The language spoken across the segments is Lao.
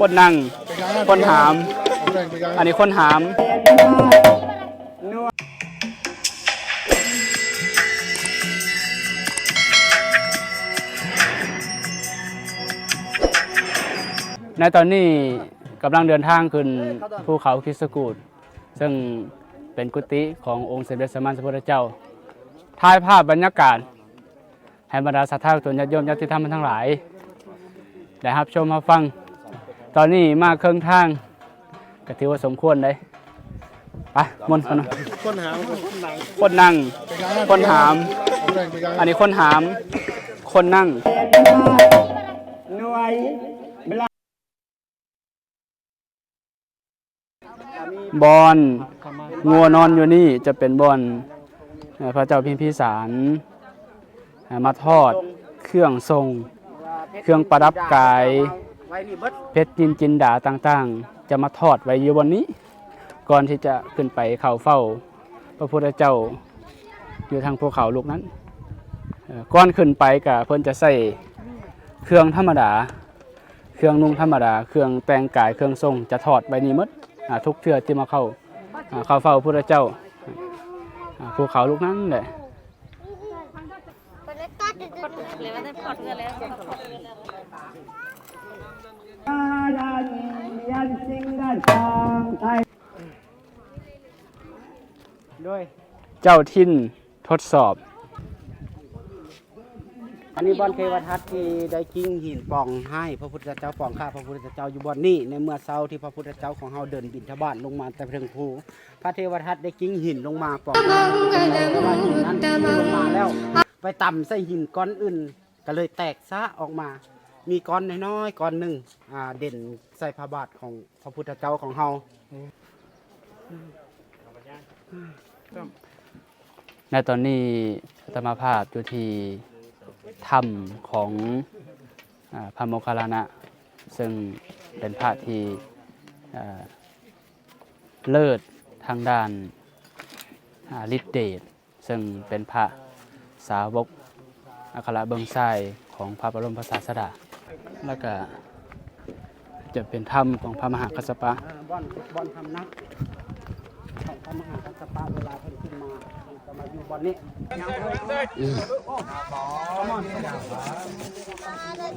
ຄົນນັ່ງ ຄົນຫາມ ອັນນີ້ຄົນຫາມ. ໃນຕອນນີ້ກຳລັງເດີນທາງຂຶ້ນພູເຂົາຄິດສະກູດ ເຊິ່ງເປັນກຸຕິຂອງອົງສົມເດັດສຳມາສຳພຸດທະເຈົ້າ. ຖ່າຍພາບບັນຍາກາດ ໃຫ້ບັນດາສັດທາຕົນຍາດໂຍມຍາດຕິທຳທັງຫຼາຍ ໄດ້ຮັບຊົມຮັບຟັງ. ຕອນນີ້ມາເຄິ່ງທາງ ກໍຖືວ່າສົມຄວນໄດ໋. ໄປ ມົນ ຄົນນັ່ງ ຄົນຫາມ ອັນນີ້ຄົນຫາມ ຄົນນັ່ງ. ບ່ອນງົວນອນຢູ່ນີ້ຈະເປັນບ່ອນ ເອີ ພະເຈົ້າພິມພິສານ ເອີ ມາທອດເຄື່ອງຊົງ ເຄື່ອງປະດັບກາຍ ເພັດນິນຈິນດາຕ່າງໆ ຈະມາທອດໄວ້ຢູ່ບ່ອນນີ້ ກ່ອນທີ່ຈະຂຶ້ນໄປເຂົ້າເຝົ້າພະພຸດທະເຈົ້າຢູ່ທາງພູເຂົາລູກນັ້ນ. ເອີ ກ່ອນຂຶ້ນໄປກະເພິ່ນຈະໃຊ້ເຄື່ອງທຳມະດາ ເຄື່ອງນຸ່ງທຳມະດາ ເຄື່ອງແຕ່ງກາຍ ເຄື່ອງຊົງ ຈະທອດໄວ້ນີ້ໝົດ ອາ ທຸກເທື່ອທີ່ມາເຂົ້າ ອາ ເຂົ້າເຝົ້າພຸດທະເຈົ້າ ອາ ພູເຂົາລູກນັ້ນແຫຼະ. ໂດຍ ເຈົ້າຖິ່ນ ທົດສອບ. ອັນນີ້ບ່ອນເທວະທັດທີ່ໄດ້ກິ້ງຫີນປອງຮ້າຍພະພຸດທະເຈົ້າ ປອງຂ້າພະພຸດທະເຈົ້າຢູ່ບ່ອນນີ້ ໃນເມື່ອເຊົ້າທີ່ພະພຸດທະເຈົ້າຂອງເຮົາເດີນບິນທະບາດລົງມາແຕ່ເທິງພູ ພະເທວະທັດໄດ້ກິ້ງຫີນລົງມາປອງ ແຕ່ວ່າຫີນນັ້ນລົງມາແລ້ວ ໄປຕຳໃສ່ຫີນກ້ອນອື່ນ ກໍເລີຍແຕກຊະອອກມາ ມີກ້ອນນ້ອຍໆກ້ອນໜຶ່ງ ອ່າ ເດັ່ນໃສ່ພະບາດຂອງພະພຸດທະເຈົ້າຂອງເຮົາ. ໃນຕອນນີ້ອາດຕະມາພາບຢູ່ທີ່ຖ້ຳຂອງ ອາ ພະໂມກຄັນລານະ ເຊິ່ງເປັນພະທີ່ ເອີ ເລີດທາງດ້ານ ອາ ລິດເດດ ເຊິ່ງເປັນພະສາວົກອັກຄະລະເບື້ອງຊ້າຍຂອງພະບະລົມພະສາສະດາ ແລ້ວກະຈະເປັນຖ້ຳຂອງພະມະຫາກັດສະປະ ເອີ ບ່ອນ ບ່ອນພຳນັກຂອງພະມະຫາກັດສະປະ ເວລາເພິ່ນຂຶ້ນມາ ເພິ່ນກໍມາຢູ່ບ່ອນນີ້. ນະໂມຕັດສະ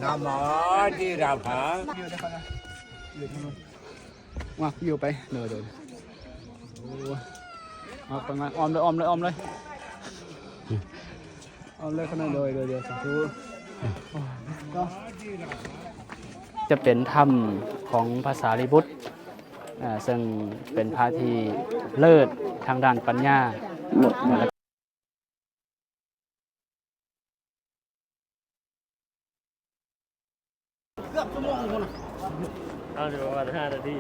ນະໂມຕັດສະ ມາຢູ່ໄປ ໂດຍ ໂດຍ ໂອ້ ເອົາໄປ ມາ ອ້ອມເລີຍ ອ້ອມເລີຍ ອ້ອມເລີຍ ອ້ອມເລີຍ ຂ້ານ້ອຍ ໂດຍ ໂດຍ ໂດຍ ສາທຸ. ຈະເປັນຖ້ຳຂອງພະສາລີບຸດ ເຊິ່ງເປັນພະທີ່ເລີດທາງດ້ານປັນຍາ. ເກືອບຊົ່ວໂມງພຸ້ນນະ ເອົາຢູ່ປະມານຫ້ານາທີ.